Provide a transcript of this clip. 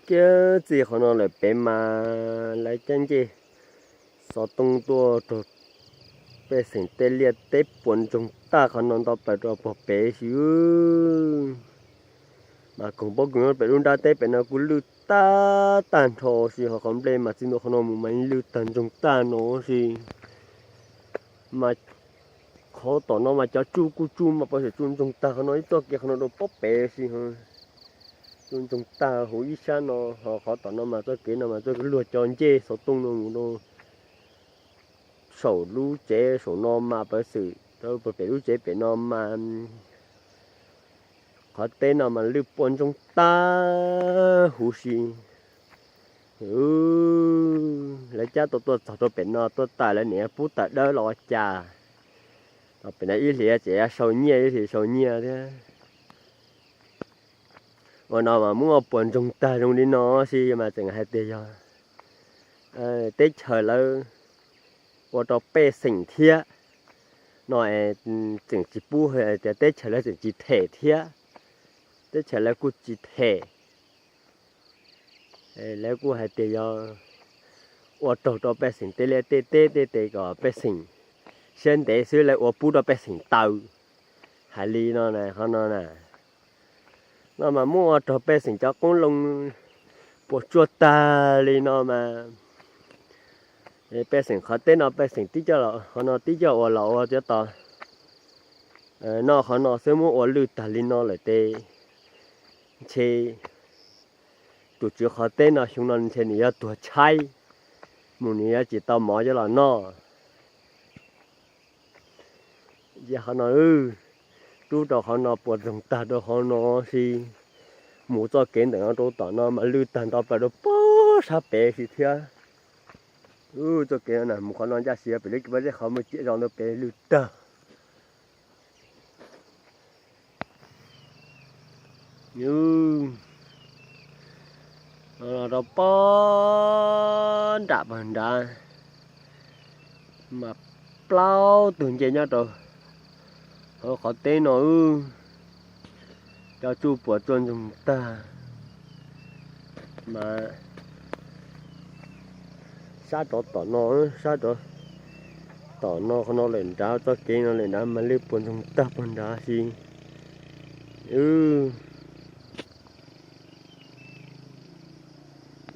Kiag txij qhov no lawm pem mas lawv cab ncej xov tooj tuaj raug pej xeem tej liaj teb puas ntsoog tag qhov no nto plaws rau puag pem si. Mas koog pob kws nyob pem lub nrab teb pem no kuj lwj tag tag nrho si, ho qhov nplej mas txij ntua qhov no mus mas yeej lwj tag ntsoog tag no si. Mas qhov tom no mas cov tsuj kuj tsuj mas pov xyom tsuj ntsoog tag qhov no ib txoj kev qhov no rau pob pem si. Tsuj ntsoog tag huv ib sab no, ho qhov tom no mas txoj kev no mas txoj kev luag cov ncej xov tooj no mus rau saum lub tsev saum no mas pov xyom rau puag pem lub tsev pem no mas qhov teb no mas lwj puas ntsoog tag huv si. Lawv cab tuaj tuaj txog rau pem no tuaj tawm lawv niam pub tawm dawb los ua cas. Pem no ib hlis tseem sau nyiaj ib hlis sau nyiaj thiab. Ua no mas muab ua puas ntsoog tag zoo li no si mas tseem hais tias yog teb chaws lawv ua rau pej xeem thiab no, tseem tsis pub hais tias teb chaws lawv tseem tsis them thiab. Teb chaws lawv kuj tsis them. Lawv kuj hais tias yog ua raug rau pej xeem tej liaj tej teb tej tes kom pej xeem siab ntev xwb lawv ua pub rau pej xeem taw. Hais li no na, qhov no na, no mas muab ua raug pej xeem cov qoob loo puas tsuaj tag li no mas pej xeem qhov teb no pej xeem tib co, qhov no tib co uas los ua tiab tos noj qhov no xwb muab ua lwj tag li no lawm tes ntshe tus tswv qhov teb no xyoo no ntshe nws yuav tuag tshaib mus, nws yuav tsis tau mov coj los noj. Ces qhov no rub rau qhov no puas ntsoog tag rau qhov no si. Mus txoj kev ntawm no rau tom no mas lwj tag nto plaws rau puag sab pem si thiab. Txoj kev no mus qhov no ncaj si pem lub kev pob zeb qhov muaj ciam zos ntawd pem lwj tag. Rau pob nram pag nrad mas plaub tug ncej nyob rau hauv qhov teb no, cov tsuj puas tsuaj ntsoog tag. Mas sab rov tom no, sab rov tom no qhov no lawm nrad, txoj kev no lawm nrad mas lwj puas ntsoog tag puag nrad si.